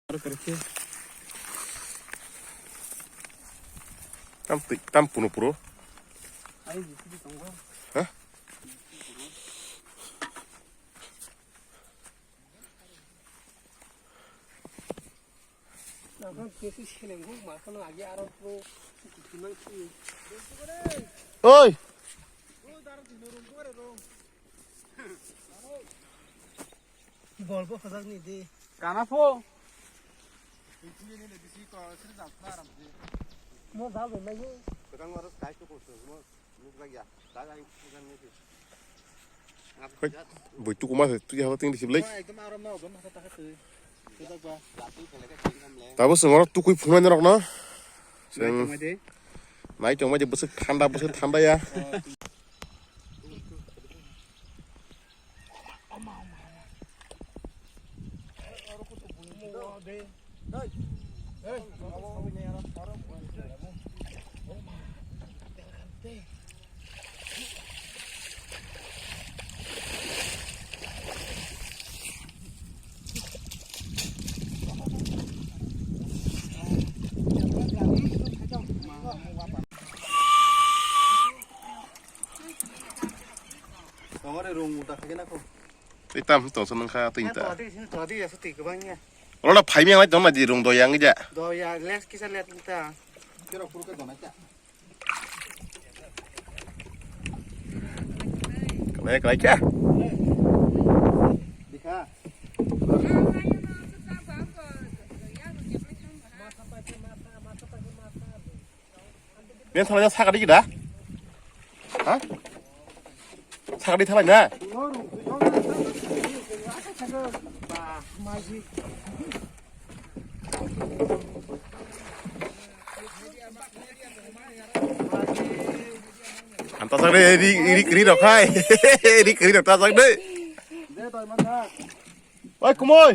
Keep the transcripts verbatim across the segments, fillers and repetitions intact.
Tam twi, tam puno puro. Ha? Oi! Bolbo khajak ni di. Kana pho. Mo dal bai mai. Kwtang oro sky to kosto mo nuk lagya. Dal ai kujan ni. Hoi, boi tukuma se tuya haba ting disiblai. Ekdom aram na ogon hata hata twi. Kwchak ba. Tabo sengoro tukui phunai norok no. Seng. Nai tongmai de. Nai tongmai de bwswk thanda, bwswk thanda ya. Tongore rung muta khagena ko. Tei tam tong sa nang kha tei ta. Todi sin todi ya suti kwbang ya. Olo phai mi ang lai tong na di rung do yang ja. Do ya les kisa let ta. Kero pur ka do na ta. Kalai kalai kya? Dikha. Ben thalai na sakadi gida? Ha? Sakadi thalai na? Ang tasak de ri ri ri rok hai. Ri ri rok tasak de. Oi kumoi.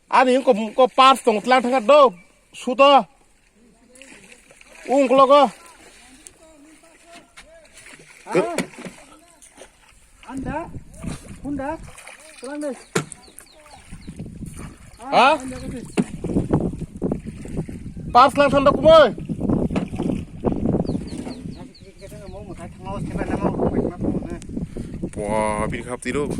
Ani ko ko pas tong tlang thang do. Suto. Ungklogo. Anda? Hunda? Pulang deh. Ha? Pas lang thanda kumoi. Wah, bini khap tiro.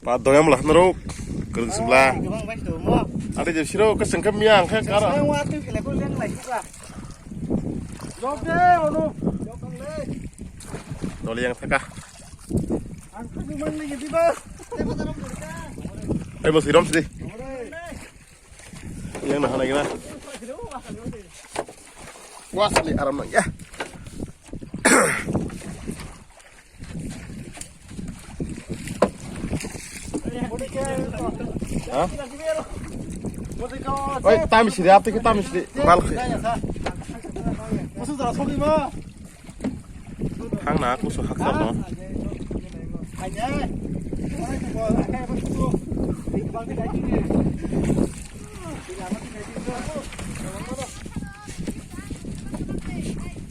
Pa doyam lah naro, kereng sebelah. Gabang bai tu mo. Ada jadi siro kesengkem yang kayak kara. Saya waktu kira kau yang lagi juga. Jok deh, ono. Jok deh. Doli yang teka. Aku cuma lagi tiba. Ayo mas hiram sih. Yang nah lagi nah. Wah, sali aram nang ya. Ha? Oi, tam sidi, apte ke tam sidi. Bal khe. Thang na, kusu haksa no.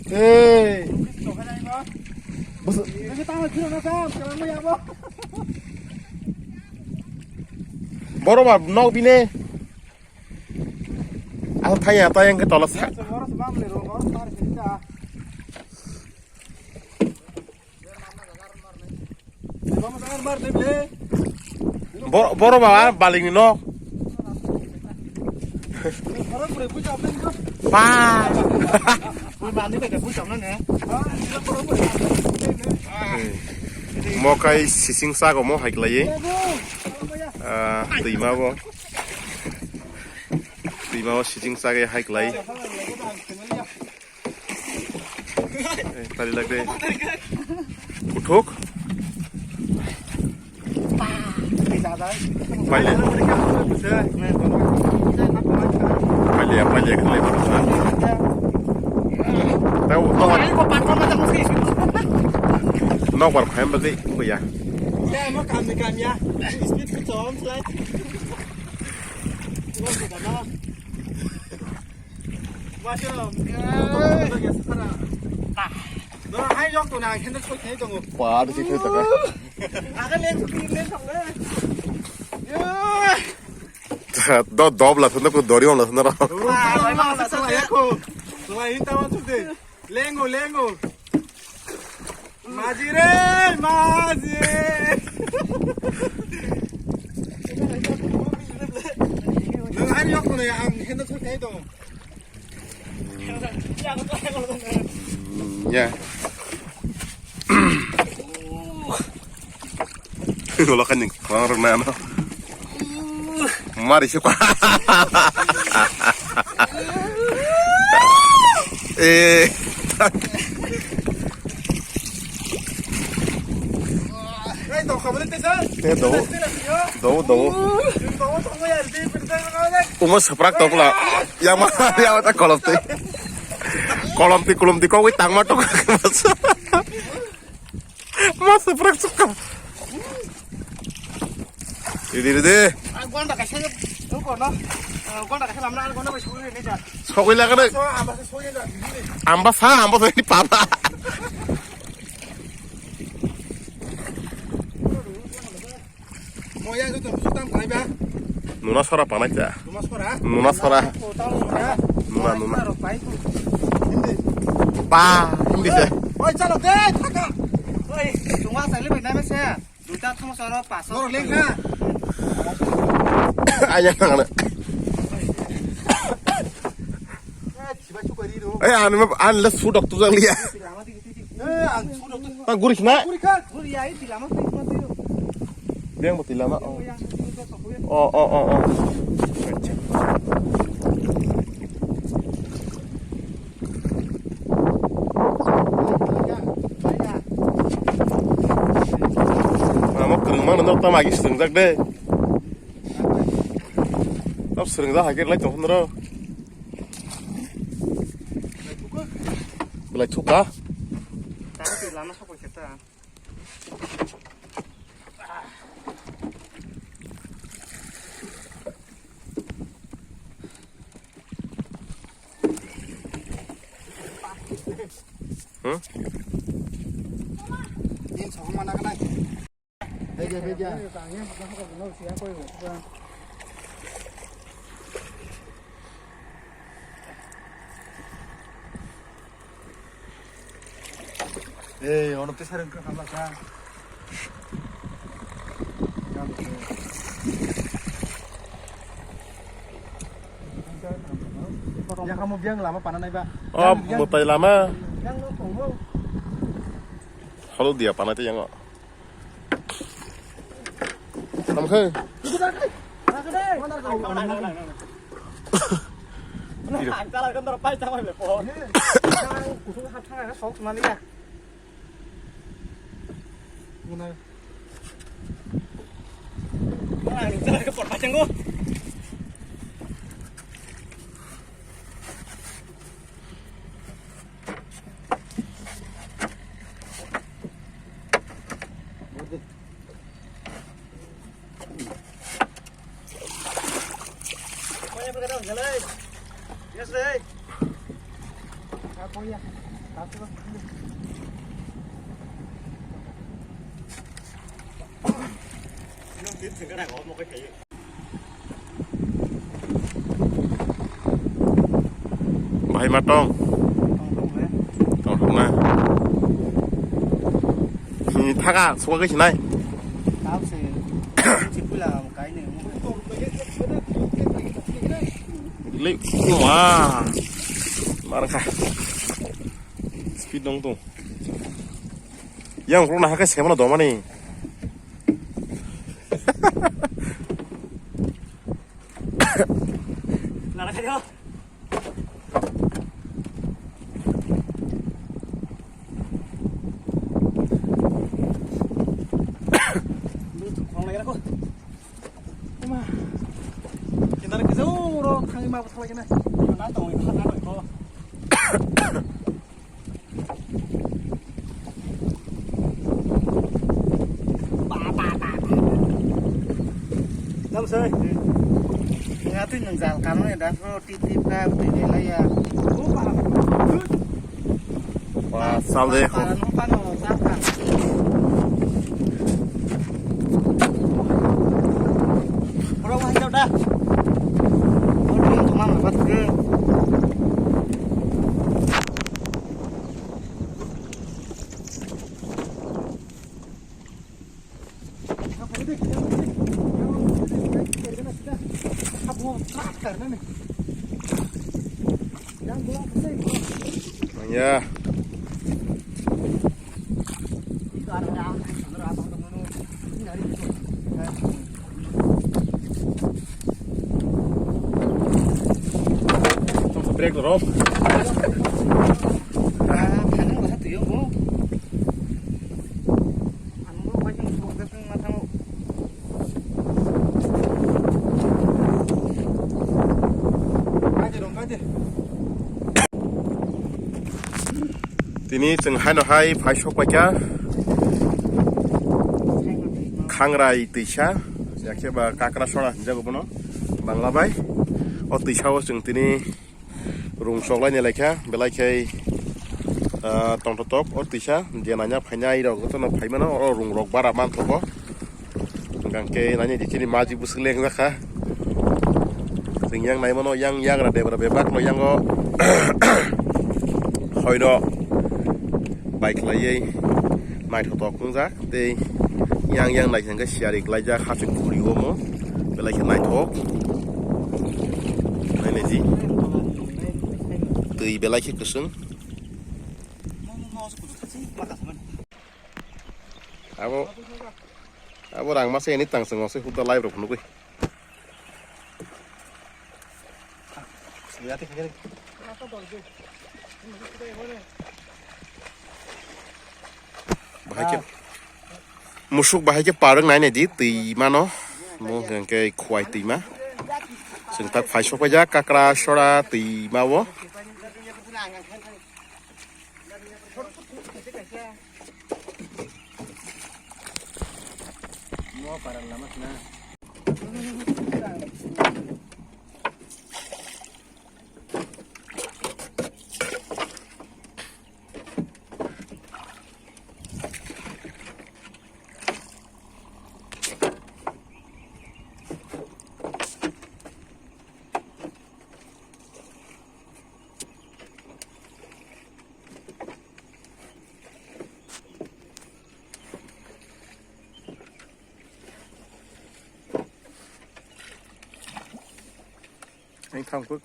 Hey. Bos-, Boro ba nok bine. Ako thaya, thaya ke tola sa. Bo-, boro ba baling ni nok. Pa. Mokai sising sago mo hai klai. Ah, twi ma bo. Twi ma bo sising sago hai klai. Eh, tari lagde. Kuthuk. Paile. Paile, paile, paile. Tau, tau. Nok war phaim bagwi kuya. Ba, de, soi khe tongo. Do, dobla thunda ko dori wala thunda ro. Ba, ba, ba, ba, ba, ba. Lengo, lengo. Maji re, maji. Nang hari yok kono ya, ang hendo soi kai to. Ya. Wala kanyang khwlwng rwknai ano. Mari se kwa. Eh. Te do. Do, do. Uma saprak tokla. Yang mana yang mana kolom ti. Kolom ti, kolom ti kok tangma tok. Masa prak suka. Ready, ready. Ah, gonda kaisa, tu kono. Ah, gonda kaisa lamna, ah, gonda bai sugui ni ja. Sogui lagana. So, amba se sogui na. Amba sa, amba sa ni papa. Moya joto sutam kaiba. Nuna sora panai cha. Nuna sora. Nuna sora. Nuna, nuna. Hindi. Ba, hindi se. Oi, chalo, de, thaka. Oi, tuma sali bai nai se. Duta thong soro paso. Noro lengkha. Ayang nang na. Eh, chibai chukari ro. Eh, anu, anu le sudok tu jang liya. Eh, ang sudok tu. Ah, guri khna. Guri kha. Guri ya, ini lama tu, itu tu. Beng boti lama. Oh. Oh, oh, oh, oh. Amo kwrwngma no tamo agi swrwngjak de. Tamo swrwngjak hai khe lai tong phano ro. Belai thuka. Tamo twi lama sokoi khe ta. Hmm? Din sokma na kanai. Bhai ja, bhai ja. Eh, ono tesa rengkha khamla kha. Ya kamu biang lama pananai ba. Oh, mutai lama. Biang no komo. Halo dia panai te yang. Tamo khe. Bahai ma tong. Tong thok na. Sini thaka, suka ke sinai. Tau se. Chipula kai ne. Le, wah. Mar kha. Speed dong tu. Yang runa hake semana domani. Nara kaya. Lu tu kong lagi aku. Ima. Kita lagi jauh ro, kang ima betul lagi na. Mana tahu ini hana ko. Ba, ba, ba, ba. Nam sai. Atwi nung jal kamo da, no tip tip ka twi de la ya. Wa, sal de ko. Para no pa no sa ka. Oro wa jao da. Oro ni to mama pat ke. Ya. Break rok. Tini chwng haino hai phai sok paikha Khangrai twisa, yakhe ba Kakrasora hinjago bono Bangla bai. O twisa o chwng tini rung choklai ni laikha, belai khe, ah, tongthotok o twisa, je nanya phainai rok jotono phai mano, oro rung rok bara manthogo. Hingkhe nanya di chini majik bwswk leng jakha. Chwng yang nai mano, yang yagra debra bebak no yango. Hoino bai khlaiwi naithotok wngjak. Tei yang yang nai hwnkhe siyari klaijak, hachwk khuri omo belai khe naithok. Nainai di. Twi belai khe kwswng. Abo, abo rang masa ini tang swngo se huda live rok nugui. Bahai khe, musuk bahai khe parwng nai nai di twi mano. Mo hwnkhe khwai twi ma. Chwng tak phai sok paijak Kakrasora twi ma o. Ang thang kuk.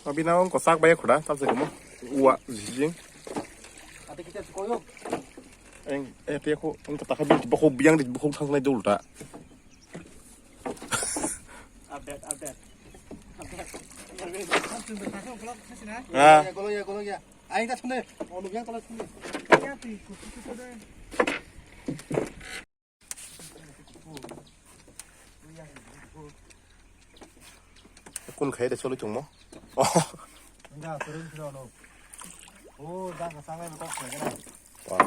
Abina ang kosak bai khuda, tabse komo. Ua, jing. Ate kita sekoyo. Eng, eh, tiya ko, ang kata kabi, bokho biang di, bokho thang nai dul ta. Update, update. Ah. Ya, kolong ya, kolong ya. Aing ta sune, oh, lu yang kolong sune. Kun khai de choli tongmo. Oh. Enggak, turun sih, no. Oh, dah kesana yang kok saya kira. Wah.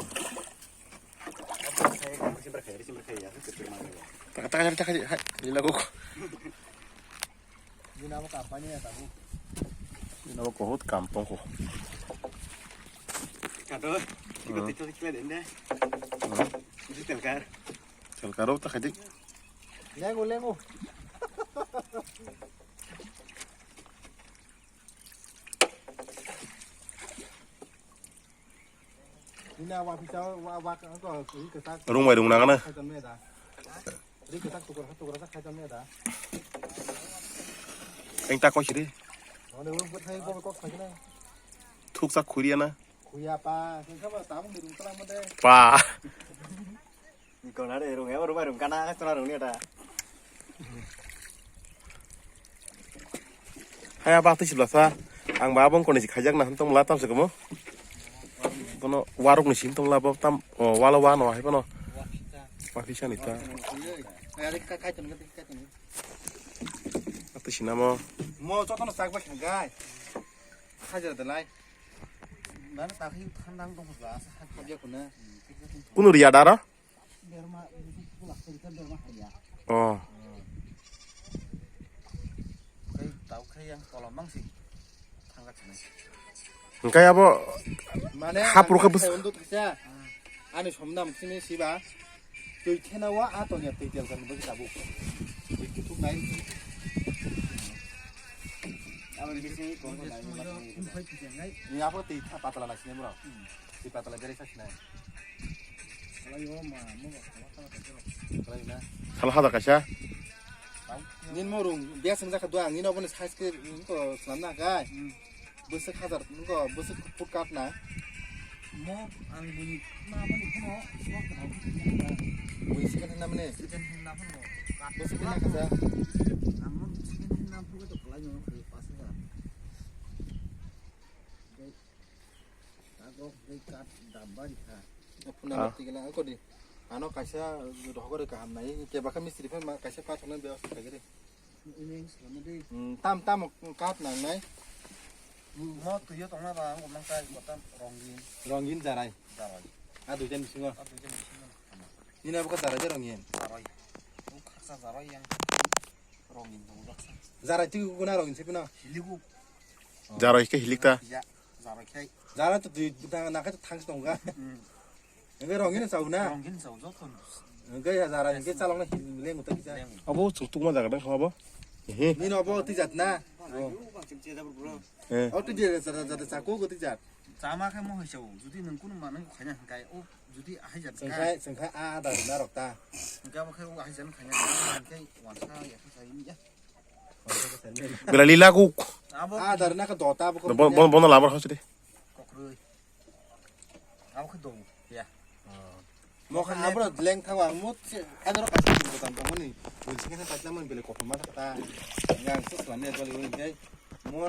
Apa saya kan simper kaya, simper kaya, ya, simper kaya. Taka taka taka hai, lila kok. Ini nama kampanye ya tahu. Ini nama kohot kampung ko. Kado, iko tito kila dende. Ini telkar. Telkar apa tak adik? Lengo lengo. Rung bai rung nang ano. Eng ta koi siri. Thuk sak khuri ana. Pa. Iko na de rung eba rung bai rung kana kana rung ni da. Hai aba twi sibla sa. Ang ba abong koni si khaijak na hantong la tam se komo. Kono warok ni sim tong la bo tam, o, walo wano hai kono. Wakisa ni ta. Atwi sinamo. Mo jotono sak bai khagai. Hajra dalai. Nang ta hi thandang tong la sa khabya kuna. Kunu riya daro? Oh. Hingke abo mane hapro khe bus- Ani somna mukti ni siba. Twi thena wa a tongya twi tel kan bagi tabuk. Twi kutuk nai. Abo ni bising kong nai. Ni abo twi tha patla nai sini bro. Twi patla beri sa sinai. Sala hada kaisa. Nin mo rung biasing jaka dua, nin obo ni size ke nin ko slam na kai. Bwswk hajar wngkha, bwswk foot cut na? Mo ang bini ma bini phano swk tong. Bini second hand na mane? Second hand na phano. Bwswk na kaisa? Ang mo second hand na phano to kalai no khali pas hajar. Dei. Tago dei cut dam bari kha. Phuna bati gala ko di. Ano kaisa dohogore kaham nai. Kebakha mistri phan ma kaisa pathorna bebosta khaigari. Hmm, tam tam kat nangnai. Mo tuyo tongna ba ang mang kai mo tam rongin. Rongin jarai. Jarai. A duijan bisingo. A duijan bisingo. Nini abo ka jarai de rongin. Jarai. O khaksa jarai yang. Rongin tong jaksa. Jarai tu guna rongin sepina. Hiligu. Jarai ke hilik ta. Ya, jarai kai. Jarai tu dui na na ka thang tongga. Hmm. Hingke rongin sao na? Rongin sao, joto. Hingke ya jara hingke chalok na hil leng uta kisa. Abo chuk tuk ma jaga dang khama bo. Ehe. Nini obo twi jat na? Ayo, bang chim chia jabur bro. Eh. O twi jat jat jat chako go twi jat. Chama khe mo hai sao, judi nung kunu manang khaina hingkai, o judi ahai jat Sengkhai, sengkhai a da na rok ta. Hingke abo khe o ahai jat khaina hingke wansa ya khe sai ni ya. Bela lila ku. Abo A da na ka dota abo ko. Bon bon bon lamar hosde. Kokroi. Abo khe dong. Ya. Mo kha abro leng thawa mo se adaro ka se ko tam tong ni. Bul se khe patla mon bele ko ma ta. Yang se slan ne dol ni kai. Mo